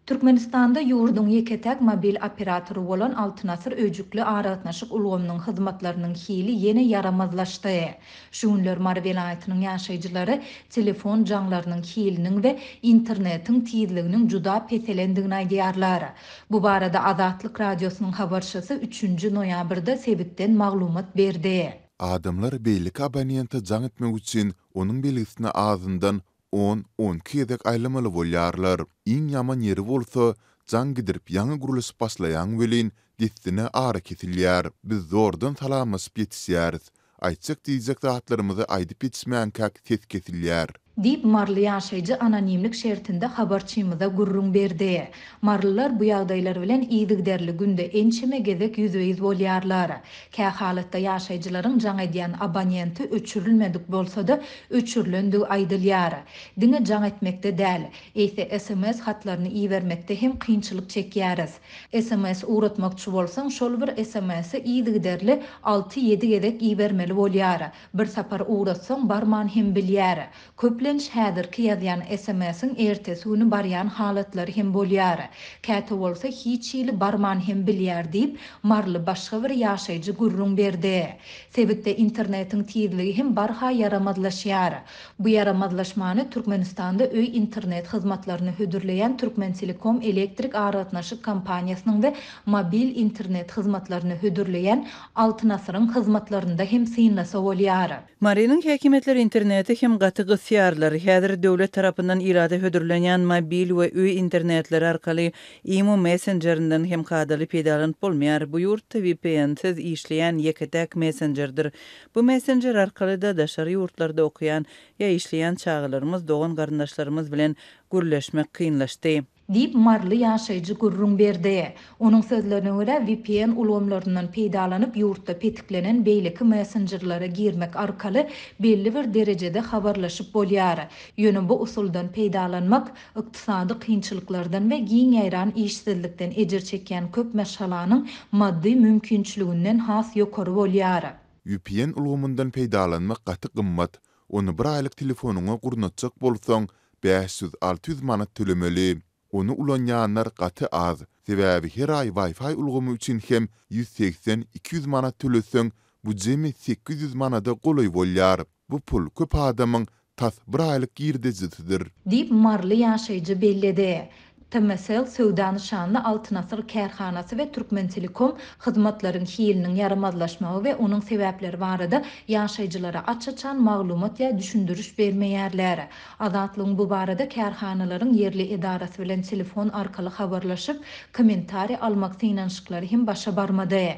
Türkmenistanda ýurduň ýeke-täk mobil operatory bolan Altyn Asyr öýjükli aragatnaşyk ulgamynyň hyzmatlarynyň hili ýene ýaramazlaşdy. Şu günler Mary welaýatynyň ýaşaýjylary telefon jaňlarynyň hiliniň we internetiň tizliginiň juda peselendigini aýdýarlar. Bu barada Azatlyk Radiosynyň habarçysy üçünji noýabrda sebitden maglumat berdi. Adamlar beýleki abonente jaň etmek üçin onuň belgisine azyndan on, onki gezek aýlamaly bolýarlar. Iň ýaman ýeri bolsa, jaň gidirip ýaňy gürleşip başlaýaň welin, dessine ara kesilýär. Biz zordan salamlaşyp ýetişýäris. Aýtjak-diýjek zatlarymyzy aýdyp ýetişmänkäk ses kesilýär. Diýip, maryly ýaşaýjy anonimlik şertinde habarçymyza gürrüň berdi. Marylylar bu ýagdaýlar bilen yzygiderli günde ençeme gezek ýüzbe-ýüz bolýarlar. Kähalatda ýaşaýjylaryň jaň edýän abonenti öçürilmedik bolsa-da, öçürilendigi aýdylýar. Diňe jaň etmekde däl, eýse sms hatlaryny ibermekde hem kynçylyk çekýäris. Sms ugratmakçy bolsaň, şol bir sms-i yzygiderli alty-ýedi gezek ibermeli bolýar. Bir sapar ugratsaň barman hem bilýär. Köplenç häzirki ýazýan sms-iň ertesi güni barýan halatlary hem bolýar. Käte bolsa hiç hili barman hem bilýär diýip, maryly başga bir ýaşaýjy gürrüň berdi. Sebitde internetiň tizligi hem barha ýaramazlaşýar. Bu ýaramazlaşmany Türkmenistanda öý internet hyzmatlaryny hödürleýän Türkmentelekom elektrik aragatnaşyk kompaniýasynyň we mobil internet hyzmatlaryny hödürleýän Altyn asyryň hyzmatlarynda hem synlasa bolýar. Marynyň häkimiýetleri interneti hem gaty gysýarlar. Häzir döwlet tarapyndan ilata hödürlenýän mobil we öý internetleri arkaly imo messenjerinden hem kadaly peýdalanyp bolmaýar. Bu ýurtda VPN-siz işleýän ýeke-täk messenjerdir. Bu messenjer arkaly-da daşary ýurtlarda okaýan ýa işleýän çagalarymyz, dogan-garyndaşlarymyz bilen gürleşmek kynlaşdy. Diýip, maryly ýaşaýjy gürrüň berdi. Onuň sözlerine görä, vpn ulgamlaryndan peýdalanyp, ýurtda petiklenen beýleki messenjerlere girmek arkaly belli bir derejede habarlaşyp bolýar. Ýöne bu usuldan peýdalanmak ykdysady kynçylyklardan we giň ýaýran işsizlikden ejir çekýän köp maşgalanyň maddy mümkinçiliginden has ýokary bolýar. Vpn ulgamyndan peýdalanmak gaty gymmat. Ony bir aýlyk telefonyňa gurnatjak bolsaň, 500, 600 manat tölemeli. Ony ulanýanlar gaty az. Sebäbi her aý Wi-Fi ulgamy üçin hem 180, 200 manat töleseň, bu jemi 800 manada golaý bolýar. Bu pul köp adamyň tas bir aýlyk girdejisidir. Diýip, maryly ýaşaýjy belledi. TMSL söwda nyşanly Altyn asyr kärhanasy we Türkmentelekom hyzmatlaryň hiliniň ýaramazlaşmagy we onuň sebäpleri barada ýaşaýjylara aç-açan maglumat ýa düşündiriş bermeýärler. Azatlygyň bu barada kärhanalaryň ýerli edarasy bilen telefon arkaly habarlaşyp, kommentariý almak synanyşyklary hem başa barmady.